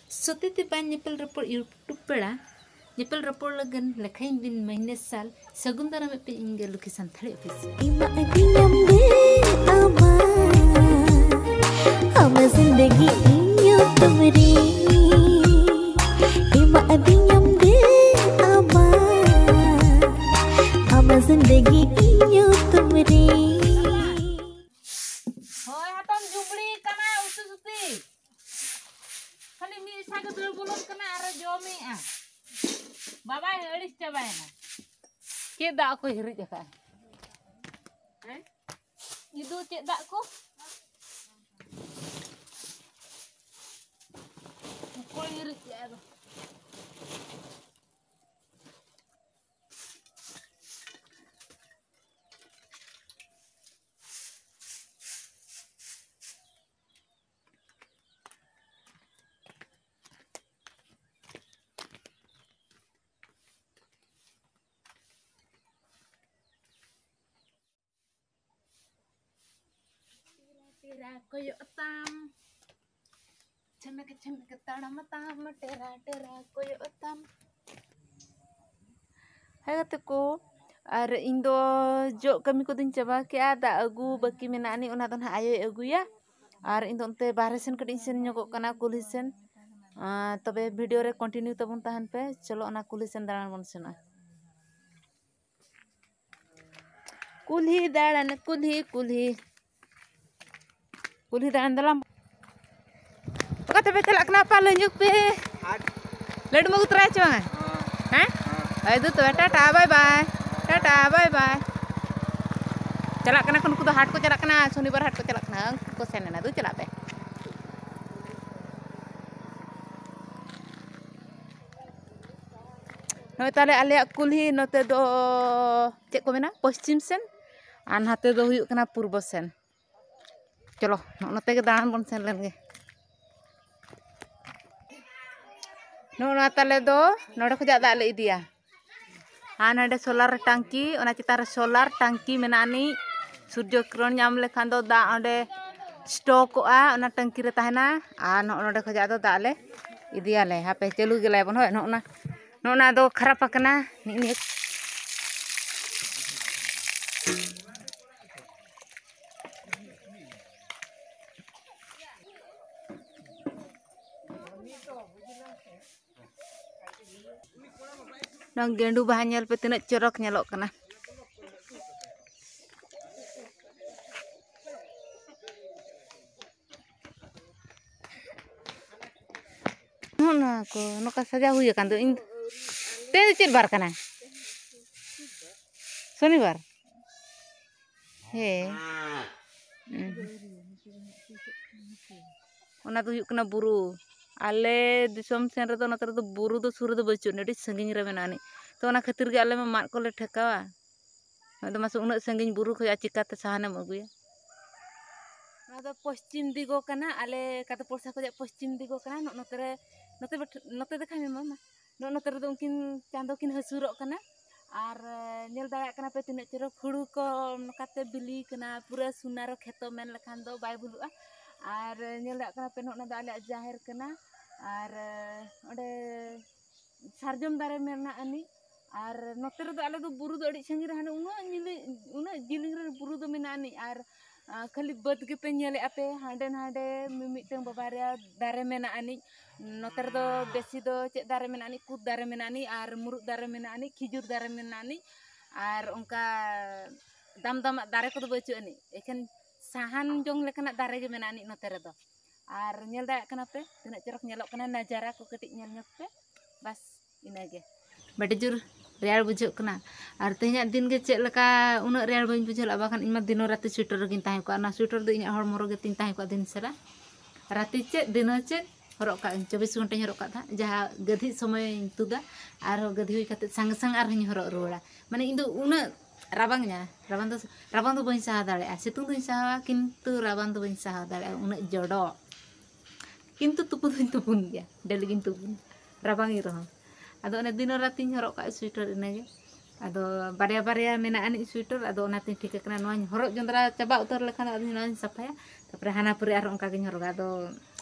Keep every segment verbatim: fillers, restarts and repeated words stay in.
ᱥᱚᱛᱤ ᱛᱮ ᱵᱟᱝ ᱧᱮᱯᱮᱞ ᱨᱚᱯᱚᱲ YouTube ᱯᱮᱲᱟ, ᱧᱮᱯᱮᱞ ᱨᱚᱯᱚᱲ ᱞᱟᱹᱜᱤᱫ ᱞᱮᱠᱷᱟᱧ ᱵᱤᱱ ᱢᱟᱹᱦᱱᱟᱹ ᱥᱟᱞ᱾ ᱥᱟᱹᱜᱩᱱ ᱫᱟᱨᱟᱢ ᱯᱮ ᱤᱧ ᱜᱮ ᱞᱩᱠᱷᱤ ᱥᱟᱱᱛᱟᱲᱤ ᱚᱯᱷᱤᱥ᱾ ᱮᱢᱟᱫᱤᱧᱟᱢ ᱫᱮ ᱟᱢᱟᱜ, ᱟᱢᱟᱜ ᱡᱤᱱᱫᱮᱜᱤ ᱤᱧ ᱧᱩᱛᱩᱢ ᱨᱮ᱾ ᱮᱢᱟᱫᱤᱧᱟᱢ ᱫᱮ ᱟᱢᱟᱜ, ᱟᱢᱟᱜ ᱡᱤᱱᱫᱮᱜᱤ ᱤᱧ ᱧᱩᱛᱩᱢ ᱨᱮ᱾ ᱦᱳᱭ, ᱦᱟᱛᱚᱢ ᱡᱩᱵᱽᱲᱤ ᱠᱟᱱᱟᱭ ᱩᱥᱩ ᱥᱩᱛᱤ᱾ ᱠᱷᱟᱹᱞᱤ ᱢᱤᱫ ᱥᱟᱜᱮ ᱫᱟᱹᱲ ᱵᱚᱞᱚᱱ ᱠᱟᱱᱟ ᱟᱨ ᱡᱚᱢᱮᱜᱼᱟ᱾ ᱵᱟᱵᱟᱭ ᱟᱹᱲᱤᱥ ᱪᱟᱵᱟᱭᱮᱱᱟ᱾ ᱪᱮᱫ ᱫᱟᱜ ᱠᱚ ᱦᱤᱨᱤᱡ ᱟᱠᱟᱫᱼᱟ? ᱦᱮᱸ? ᱤᱫᱩ ᱪᱮᱫ ᱫᱟᱜ ᱠᱚ? ᱚᱠᱚᱭ ᱦᱤᱨᱤᱡ ᱠᱮᱜᱼᱟ ᱟᱫᱚ? ᱴᱮᱨᱟ ᱠᱚᱭᱚᱜ ᱛᱟᱢ, ᱪᱷᱮᱢᱮᱠ ᱪᱷᱮᱢᱮᱠ ᱛᱟᱲᱟᱢ ᱛᱟᱢ, ᱴᱮᱨᱟ ᱴᱮᱨᱟ ᱠᱚᱭᱚᱜ ᱛᱟᱢ᱾ ᱦᱮᱸ ᱜᱟᱛᱮ ᱠᱚ, ᱟᱨ ᱤᱧ ᱫᱚ ᱡᱚᱜ ᱠᱟᱹᱢᱤ ᱠᱚᱫᱚᱧ ᱪᱟᱵᱟ ᱠᱮᱜᱼᱟ, ᱫᱟᱜ ᱟᱹᱜᱩ ᱵᱟᱹᱠᱤ ᱢᱮᱱᱟᱜ ᱟᱹᱱᱤᱡ, ᱚᱱᱟ ᱫᱚ ᱱᱟᱦᱟᱜ ᱟᱭᱳᱭ ᱟᱹᱜᱩᱭᱟ᱾ ᱟᱨ ᱤᱧ ᱫᱚ ᱚᱱᱛᱮ ᱵᱟᱦᱨᱮ ᱥᱮᱱ ᱠᱟᱹᱴᱤᱡ ᱤᱧ ᱥᱮᱱ ᱧᱚᱜᱚᱜ ᱠᱟᱱᱟ, ᱠᱩᱞᱦᱤ ᱥᱮᱱ᱾ ᱟᱨ ᱛᱚᱵᱮ video ᱨᱮ continue ᱛᱟᱵᱚᱱ ᱛᱟᱦᱮᱱ ᱯᱮ᱾ ᱪᱚᱞᱚ, ᱚᱱᱟ ᱠᱩᱞᱦᱤ ᱥᱮᱱ ᱫᱟᱬᱟᱱ ᱵᱚᱱ ᱥᱮᱱᱚᱜᱼᱟ᱾ ᱠᱩᱞᱦᱤ ᱫᱟᱬᱟᱱ, ᱠᱩᱞᱦᱤ, ᱠᱩᱞᱦᱤ᱾ ᱠᱩᱞᱦᱤ ᱫᱟᱬᱟᱱ ᱫᱟᱞᱟᱝ᱾ ᱚᱠᱟ ᱛᱮᱯᱮ ᱪᱟᱞᱟᱜ ᱠᱟᱱᱟ? ᱯᱟ, ᱞᱟᱹᱭ ᱧᱚᱜ ᱯᱮ᱾ ᱦᱟᱴ᱾ ᱞᱟᱹᱰᱩᱢ ᱟᱹᱜᱩ ᱛᱚᱨᱟᱭᱟ ᱪᱮ ᱵᱟᱝᱟ? ᱦᱮᱸ? ᱦᱮᱸ? ᱦᱮᱸ᱾ ᱦᱳᱭ, ᱫᱩ ᱛᱚᱵᱮ, Tata, bye bye᱾ Tata, bye bye᱾ ᱪᱟᱞᱟᱜ ᱠᱟᱱᱟ ᱠᱚ, ᱱᱩᱠᱩ ᱫᱚ ᱦᱟᱴ ᱠᱚ ᱪᱟᱞᱟᱜ ᱠᱟᱱᱟ, ᱥᱚᱱᱤᱵᱟᱨ ᱦᱟᱴ ᱠᱚ ᱪᱟᱞᱟᱜ ᱠᱟᱱᱟ᱾ ᱩᱱᱠᱩ ᱠᱚ ᱥᱮᱱ ᱮᱱᱟ, ᱫᱩ ᱪᱟᱞᱟᱜ ᱯᱮ᱾ ᱱᱚᱜᱼᱚᱭ ᱛᱟᱦᱞᱮ ᱟᱞᱮᱭᱟᱜ ᱠᱩᱞᱦᱤ ᱱᱚᱛᱮ ᱫᱚ ᱪᱮᱫ ᱠᱚ ᱢᱮᱱᱟ, ᱯᱚᱥᱪᱤᱢ ᱥᱮᱱ, ᱟᱨ ᱱᱟᱛᱮ ᱫᱚ ᱦᱩᱭᱩᱜ ᱠᱟᱱᱟ ᱯᱩᱨᱵᱚ ᱥᱮᱱ᱾ ᱪᱚᱞᱚ, ᱱᱚᱜᱼᱚ ᱱᱚᱛᱮ ᱜᱮ ᱫᱟᱬᱟᱱ ᱵᱚᱱ ᱥᱮᱱ ᱞᱮᱱ ᱜᱮ᱾ ᱱᱚᱜᱼᱚ ᱱᱚᱣᱟ ᱛᱟᱞᱮ ᱫᱚ ᱱᱚᱰᱮ ᱠᱷᱚᱱᱟᱜ ᱫᱟᱜ ᱞᱮ ᱤᱫᱤᱭᱟ᱾ ᱟᱨ ᱱᱚᱰᱮ solar ᱴᱟᱝᱠᱤ, ᱚᱱᱟ ᱪᱮᱛᱟᱱ ᱨᱮ solar ᱴᱟᱝᱠᱤ ᱢᱮᱱᱟᱜ ᱟᱹᱱᱤᱡ᱾ ᱥᱩᱨᱡᱚ ᱠᱤᱨᱚᱱ ᱧᱟᱢ ᱞᱮᱠᱷᱟᱱ ᱫᱚ ᱫᱟᱜ ᱚᱸᱰᱮ stockᱚᱜᱼᱟ, ᱚᱱᱟ ᱴᱟᱝᱠᱤ ᱨᱮ ᱛᱟᱦᱮᱱᱟ᱾ ᱟᱨ ᱱᱚᱜᱼᱚ ᱱᱚᱰᱮ ᱠᱷᱚᱱᱟᱜ ᱫᱚ ᱫᱟᱜ ᱞᱮ ᱤᱫᱤᱭᱟᱞᱮ ᱦᱟᱯᱮ, ᱪᱟᱹᱞᱩ ᱜᱮᱞᱟᱭ ᱵᱚᱱ᱾ ᱦᱳᱭ, ᱱᱚᱜᱼᱚ ᱱᱟ, ᱱᱚᱜᱼᱚ ᱱᱟ ᱫᱚ ᱠᱷᱟᱨᱟᱯ ᱟᱠᱟᱱᱟ᱾ ᱱᱤᱜ ᱱᱤᱭᱟᱹ ᱱᱚᱣᱟ ᱜᱮᱸᱰᱩ ᱵᱟᱦᱟ ᱧᱮᱞ ᱯᱮ, ᱛᱤᱱᱟᱹᱜ ᱪᱚᱨᱚᱠ ᱧᱮᱞᱚᱜ ᱠᱟᱱᱟ᱾ ᱱᱚᱜᱼᱚ ᱱᱚᱣᱟ ᱠᱚ ᱱᱚᱝᱠᱟ ᱥᱟᱡᱟᱣ ᱦᱩᱭ ᱟᱠᱟᱱ ᱫᱚ᱾ ᱤᱧ ᱛᱮᱦᱮᱧ ᱫᱚ ᱪᱮᱫ ᱵᱟᱨ ᱠᱟᱱᱟ? ᱥᱚᱱᱤᱵᱟᱨ᱾ ᱦᱮᱸ᱾ ᱦᱩᱸ᱾ ᱚᱱᱟ ᱫᱚ ᱦᱩᱭᱩᱜ ᱠᱟᱱᱟ ᱵᱩᱨᱩ᱾ ᱟᱞᱮ ᱫᱤᱥᱚᱢ ᱥᱮᱱ ᱨᱮᱫᱚ ᱱᱚᱛᱮ ᱨᱮᱫᱚ ᱵᱩᱨᱩ ᱫᱚ ᱥᱩᱨ ᱨᱮᱫᱚ ᱵᱟᱹᱪᱩᱜ ᱟᱹᱱᱤᱡ, ᱟᱹᱰᱤ ᱥᱟᱺᱜᱤᱧ ᱨᱮ ᱢᱮᱱᱟᱜ ᱟᱹᱱᱤᱡ᱾ ᱛᱚ ᱚᱱᱟ ᱠᱷᱟᱹᱛᱤᱨ ᱜᱮ ᱟᱞᱮ ᱢᱟ ᱢᱟᱫ ᱠᱚᱞᱮ ᱴᱷᱮᱠᱟᱣᱟ᱾ ᱟᱫᱚ ᱢᱟᱥᱮ ᱩᱱᱟᱹᱜ ᱥᱟᱺᱜᱤᱧ ᱵᱩᱨᱩ ᱠᱷᱚᱱᱟᱜ ᱪᱤᱠᱟᱹᱛᱮ ᱥᱟᱦᱟᱱᱮᱢ ᱟᱹᱜᱩᱭᱟ? ᱱᱚᱣᱟ ᱫᱚ ᱯᱚᱥᱪᱤᱢ ᱫᱤᱜᱚ ᱠᱟᱱᱟ, ᱟᱞᱮ ᱠᱟᱫᱚ ᱯᱚᱲᱥᱟ ᱠᱷᱚᱱᱟᱜ ᱯᱚᱥᱪᱤᱢ ᱫᱤᱜᱚ ᱠᱟᱱᱟ᱾ ᱱᱚᱜᱼᱚ ᱱᱚᱛᱮ ᱨᱮ, ᱱᱚᱛᱮ ᱵᱟᱴ-, ᱱᱚᱛᱮ ᱫᱮᱠᱷᱟᱭ ᱢᱮ ᱢᱟᱢᱟ, ᱱᱚᱜᱼᱚ ᱱᱚᱛᱮ ᱨᱮᱫᱚ ᱩᱱᱠᱤᱱ ᱪᱟᱸᱫᱚ ᱠᱤᱱ ᱦᱟᱹᱥᱩᱨᱚᱜ ᱠᱟᱱᱟ᱾ ᱟᱨ, ᱮ, ᱧᱮᱞ ᱫᱟᱲᱮᱭᱟᱜ ᱠᱟᱱᱟ ᱯᱮ ᱛᱤᱱᱟᱹᱜ ᱪᱚᱨᱚᱠ ᱦᱩᱲᱩ ᱠᱚ ᱱᱚᱝᱠᱟᱛᱮ ᱵᱤᱞᱤ ᱠᱟᱱᱟ, ᱯᱩᱨᱟᱹ ᱥᱩᱱᱟᱨᱚ ᱠᱷᱮᱛᱚ ᱢᱮᱱ ᱞᱮᱠᱷᱟᱱ ᱫᱚ ᱵᱟᱭ ᱵᱷᱩᱞᱩᱜᱼᱟ᱾ ᱟᱨ, ᱮ, ᱧᱮᱞ ᱫᱟᱲᱮᱭᱟᱜ ᱠᱟᱱᱟ ᱯᱮ ᱱᱚᱜᱼᱚ ᱱᱚᱣᱟ ᱫᱚ ᱟᱞᱮᱭᱟᱜ ᱡᱟᱦᱮᱨ ᱠᱟᱱᱟ᱾ ᱟᱨ, ᱮ, ᱚᱸᱰᱮ ᱥᱟᱨᱡᱚᱢ ᱫᱟᱨᱮ ᱢᱮᱱᱟᱜ ᱟᱹᱱᱤᱡ᱾ ᱟᱨ ᱱᱚᱛᱮ ᱨᱮᱫᱚ ᱟᱞᱮ ᱫᱚ ᱵᱩᱨᱩ ᱫᱚ ᱟᱹᱰᱤ ᱥᱟᱺᱜᱤᱧ ᱨᱮ, ᱦᱟᱱᱮ ᱩᱱᱟᱹᱜ ᱧᱤᱞᱤ-, ᱩᱱᱟᱹᱜ ᱡᱤᱞᱤᱧ ᱨᱮ ᱵᱩᱨᱩ ᱫᱚ ᱢᱮᱱᱟᱜ ᱟᱹᱱᱤᱡ᱾ ᱟᱨ, ᱟ, ᱠᱷᱟᱹᱞᱤ ᱵᱟᱹᱫᱽ ᱜᱮᱯᱮ ᱧᱮᱞᱮᱫᱼᱟ ᱯᱮ, ᱦᱟᱸᱰᱮ ᱱᱟᱰᱮ ᱢᱤᱢᱤᱫᱴᱟᱝ ᱵᱟᱵᱟ ᱨᱮᱭᱟ ᱫᱟᱨᱮ ᱢᱮᱱᱟᱜ ᱟᱹᱱᱤᱡ᱾ ᱱᱚᱛᱮ ᱨᱮᱫᱚ ᱵᱮᱥᱤ ᱫᱚ ᱪᱮᱫ ᱫᱟᱨᱮ ᱢᱮᱱᱟᱜ ᱟᱹᱱᱤᱡ? ᱠᱩᱫ ᱫᱟᱨᱮ ᱢᱮᱱᱟᱜ ᱟᱹᱱᱤᱡ, ᱟᱨ ᱢᱩᱨᱩᱫ ᱫᱟᱨᱮ ᱢᱮᱱᱟᱜ ᱟᱹᱱᱤᱡ, ᱠᱷᱤᱡᱩᱨ ᱫᱟᱨᱮ ᱢᱮᱱᱟᱜ ᱟᱹᱱᱤᱡ, ᱟᱨ ᱚᱱᱠᱟ ᱫᱟᱢ ᱫᱟᱢᱟᱜ ᱫᱟᱨᱮ ᱠᱚᱫᱚ ᱵᱟᱹᱪᱩᱜ ᱟᱹᱱᱤᱡ᱾ ᱮᱠᱷᱮᱱ ᱥᱟᱦᱟᱱ ᱡᱚᱝ ᱞᱮᱠᱟᱱᱟᱜ ᱫᱟᱨᱮ ᱜᱮ ᱢᱮᱱᱟᱜ ᱟᱹᱱᱤᱡ ᱱᱚᱛᱮ ᱨᱮᱫᱚ᱾ ᱟᱨ ᱧᱮᱞ ᱫᱟᱲᱮᱭᱟᱜ ᱠᱟᱱᱟ ᱯᱮ ᱛᱤᱱᱟᱹᱜ ᱪᱚᱨᱚᱠ ᱧᱮᱞᱚᱜ ᱠᱟᱱᱟ, ᱱᱟᱡᱟᱨᱟ ᱠᱚ ᱠᱟᱹᱴᱤᱡ ᱧᱮᱞ ᱧᱚᱜ ᱯᱮ᱾ ᱵᱟᱥ, ᱤᱱᱟᱹᱜᱮ᱾ ᱟᱹᱰᱤ ᱡᱳᱨ ᱨᱮᱭᱟᱲ ᱵᱩᱡᱷᱟᱹᱜ ᱠᱟᱱᱟ᱾ ᱟᱨ ᱛᱮᱦᱮᱧᱟᱜ ᱫᱤᱱ ᱜᱮ ᱪᱮᱫ ᱞᱮᱠᱟ ᱩᱱᱟᱹᱜ ᱨᱮᱭᱟᱲ ᱵᱟᱹᱧ ᱵᱩᱡᱷᱟᱹᱣ ᱞᱮᱫᱼᱟ, ᱵᱟᱠᱷᱟᱱ ᱤᱧ ᱢᱟ ᱫᱤᱱᱚ ᱨᱟᱛᱮ ᱥᱩᱭᱮᱴᱟᱨ ᱨᱮᱜᱤᱧ ᱛᱟᱦᱮᱸ ᱠᱚᱜᱼᱟ᱾ ᱚᱱᱟ ᱥᱩᱭᱮᱴᱟᱨ ᱫᱚ ᱤᱧᱟᱹᱜ ᱦᱚᱲᱢᱚ ᱨᱮᱜᱮ ᱛᱤᱧ ᱛᱟᱦᱮᱸ ᱠᱚᱜᱼᱟ ᱫᱤᱱ ᱥᱟᱨᱟ᱾ ᱨᱟᱛᱮ ᱪᱮᱫ, ᱫᱤᱱᱚ ᱪᱮᱫ, ᱦᱚᱨᱚᱜ ᱠᱟᱜ ᱟᱹᱧ, ᱪᱚᱵᱵᱤᱥ ᱜᱷᱚᱱᱴᱟᱧ ᱦᱚᱨᱚᱜ ᱠᱟᱜ ᱛᱟᱦᱮᱸᱫ, ᱡᱟᱦᱟᱸ ᱜᱟᱹᱫᱷᱤᱡ ᱥᱚᱢᱚᱭᱤᱧ ᱛᱩᱫᱟ, ᱟᱨᱦᱚᱸ ᱜᱟᱹᱫᱷᱤ ᱦᱩᱭ ᱠᱟᱛᱮ ᱥᱟᱝ ᱥᱟᱝ ᱟᱨᱦᱚᱸᱧ ᱦᱚᱨᱚᱜ ᱨᱩᱣᱟᱹᱲᱟ᱾ ᱢᱟᱱᱮ ᱤᱧ ᱫᱚ ᱩᱱᱟᱹᱜ ᱨᱟᱵᱟᱝ ᱤᱧᱟ, ᱨᱟᱵᱟᱝ ᱫᱚ, ᱨᱟᱵᱟᱝ ᱫᱚ ᱵᱟᱹᱧ ᱥᱟᱦᱟᱣ ᱫᱟᱲᱮᱭᱟᱜᱼᱟ᱾ ᱥᱤᱛᱩᱝ ᱫᱚᱧ ᱥᱟᱦᱟᱣᱟ, ᱠᱤᱱᱛᱩ ᱨᱟᱵᱟᱝ ᱫᱚ ᱵᱟᱹᱧ ᱥᱟᱦᱟᱣ ᱫᱟᱲᱮᱭᱟᱜᱼᱟ, ᱩᱱᱟᱹᱜ ᱡᱚᱰᱚ᱾ ᱠᱤᱱᱛᱩ ᱛᱩᱯᱩ ᱫᱚᱧ ᱛᱩᱯᱩᱱ ᱜᱮᱭᱟ, ᱰᱮᱞᱤ ᱜᱤᱧ ᱛᱩᱯᱩᱱᱟ, ᱨᱟᱵᱟᱝ ᱤᱧ ᱨᱮᱦᱚᱸ᱾ ᱟᱫᱚ ᱚᱱᱮ ᱫᱤᱱᱚ ᱨᱟᱛᱤᱧ ᱦᱚᱨᱚᱜ ᱠᱟᱜᱼᱟ ᱥᱩᱭᱮᱴᱟᱨ, ᱤᱱᱟᱹᱜᱮ᱾ ᱟᱫᱚ ᱵᱟᱨᱭᱟ ᱵᱟᱨᱭᱟ ᱢᱮᱱᱟᱜ ᱟᱹᱱᱤᱡ ᱥᱩᱭᱮᱴᱟᱨ, ᱟᱫᱚ ᱚᱱᱟᱛᱤᱧ ᱴᱷᱤᱠ ᱟᱠᱟᱱᱟ, ᱱᱚᱣᱟᱧ ᱦᱚᱨᱚᱜ ᱡᱚᱸᱫᱽᱨᱟ ᱪᱟᱵᱟ ᱩᱛᱟᱹᱨ ᱞᱮᱠᱷᱟᱱ ᱫᱚ ᱟᱫᱚ ᱱᱚᱣᱟᱧ ᱥᱟᱯᱷᱟᱭᱟ, ᱛᱟᱨᱯᱚᱨᱮ ᱦᱟᱱᱟ ᱯᱚᱨᱮ ᱟᱨᱦᱚᱸ ᱚᱱᱠᱟ ᱜᱤᱧ ᱦᱚᱨᱚᱜᱟ᱾ ᱟᱫᱚ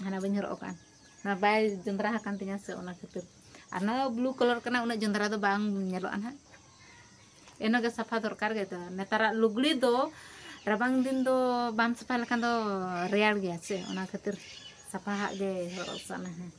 ᱦᱟᱱᱟ ᱵᱟᱹᱧ ᱦᱚᱨᱚᱜ ᱟᱠᱟᱫᱼᱟ᱾ ᱚᱱᱟ ᱵᱟᱭ ᱡᱚᱸᱫᱽᱨᱟ ᱟᱠᱟᱱ ᱛᱤᱧᱟᱹ ᱥᱮ, ᱚᱱᱟ ᱠᱷᱟᱹᱛᱤᱨ᱾ ᱟᱨ ᱱᱚᱣᱟ ᱵᱞᱩ ᱠᱟᱞᱟᱨ ᱠᱟᱱᱟ, ᱩᱱᱟᱹᱜ ᱡᱚᱸᱫᱽᱨᱟ ᱫᱚ ᱵᱟᱝ ᱧᱮᱞᱚᱜᱼᱟ ᱱᱟᱦᱟᱜ᱾ ᱮᱱᱦᱚᱸ ᱜᱮ ᱥᱟᱯᱷᱟ ᱫᱚᱨᱠᱟᱨ ᱜᱮ ᱛᱚ᱾ ᱱᱮᱛᱟᱨᱟᱜ ᱞᱩᱜᱽᱲᱤ ᱫᱚ ᱨᱟᱵᱟᱝ ᱫᱤᱱ ᱫᱚ ᱵᱟᱢ ᱥᱟᱯᱷᱟ ᱞᱮᱠᱷᱟᱱ ᱫᱚ ᱨᱮᱭᱟᱲ ᱜᱮᱭᱟ ᱥᱮ, ᱚᱱᱟ ᱠᱷᱟᱹᱛᱤᱨ ᱥᱟᱯᱷᱟ ᱦᱟᱜ ᱜᱮ ᱦᱚᱨᱚᱜ ᱥᱟᱱᱟ ᱦᱮᱸ᱾